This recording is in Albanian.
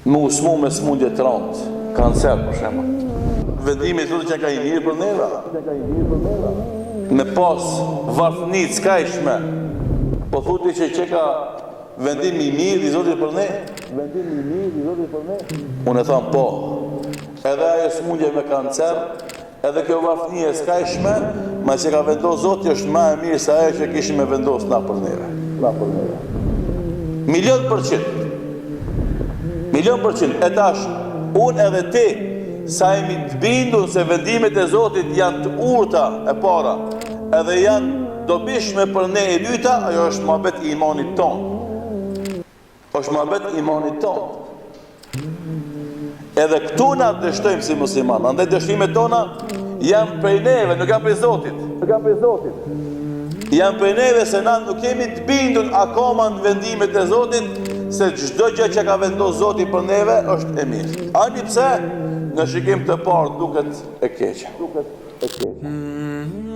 Me u smu me smundje të rëndë, kancer për shembull. Vendimi i Zotit qenka i mirë për neve. Me pas varfni të skajshme. Po thu ti që qenka vendim i mirë i Zotit për ne? Vendim i mirë i Zotit për ne? Unë e tham po. Edhe ajo smundje me kancer, Edhe kjo varfni e skajshme, ma që ka vendos Zoti është ma e mirë se ajo që kishim me vendos na për neve. Na për neve. Milion përqind. Milion përqind. E tash, unë edhe ti, sa jemi të bindun se vendimet e Zotit janë të urta e para, edhe janë dobishme për ne e dyta, ajo është muhabet i imanit tonë. Është muhabet i imanit tonë. Edhe këtu na dështojmë si musliman. Andaj dështimet tona janë prej neve, nuk janë prej Zotit. Nuk janë prej Zotit. Janë prej neve se na nuk jemi të bindun akoma në vendimet e Zotit, se çdo gjë që ka vendos Zoti për neve është e mirë. Ani pse në shikim të parë duket e keqe. Duket e keqe.